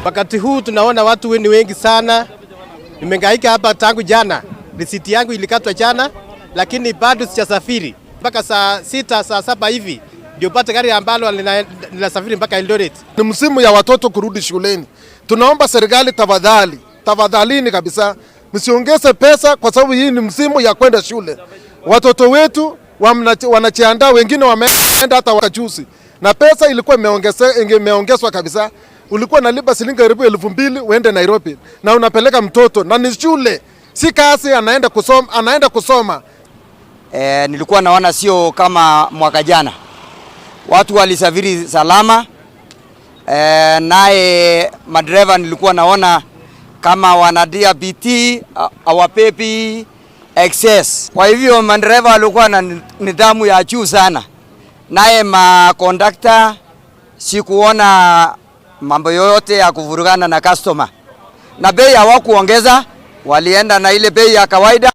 Wakati huu tunaona watu ni wengi sana. Nimehangaika hapa tangu jana, risiti yangu ilikatwa jana, lakini bado sijasafiri mpaka saa 6, saa 7 hivi ndio pate gari ambalo linasafiri mpaka Eldoret. Ni msimu ya watoto kurudi shuleni. Tunaomba serikali tafadhali, tafadhalini kabisa, msiongeze pesa kwa sababu hii ni msimu ya kwenda shule. Watoto wetu wanajiandaa, wengine wameenda hata wakajuzi, na pesa ilikuwa imeongezwa kabisa. Ulikuwa nalipa shilingi karibu 2,000 uende Nairobi na unapeleka mtoto na ni shule, si kazi, anaenda kusoma, anaenda kusoma. Nilikuwa naona sio kama mwaka jana, watu walisafiri salama. Naye madereva nilikuwa naona kama wanatia bidii, hawabebi excess. Kwa hivyo madereva walikuwa na nidhamu ya juu sana, naye makondakta sikuona mambo yoyote ya kuvurugana na customer, na bei hawakuongeza, walienda na ile bei ya kawaida.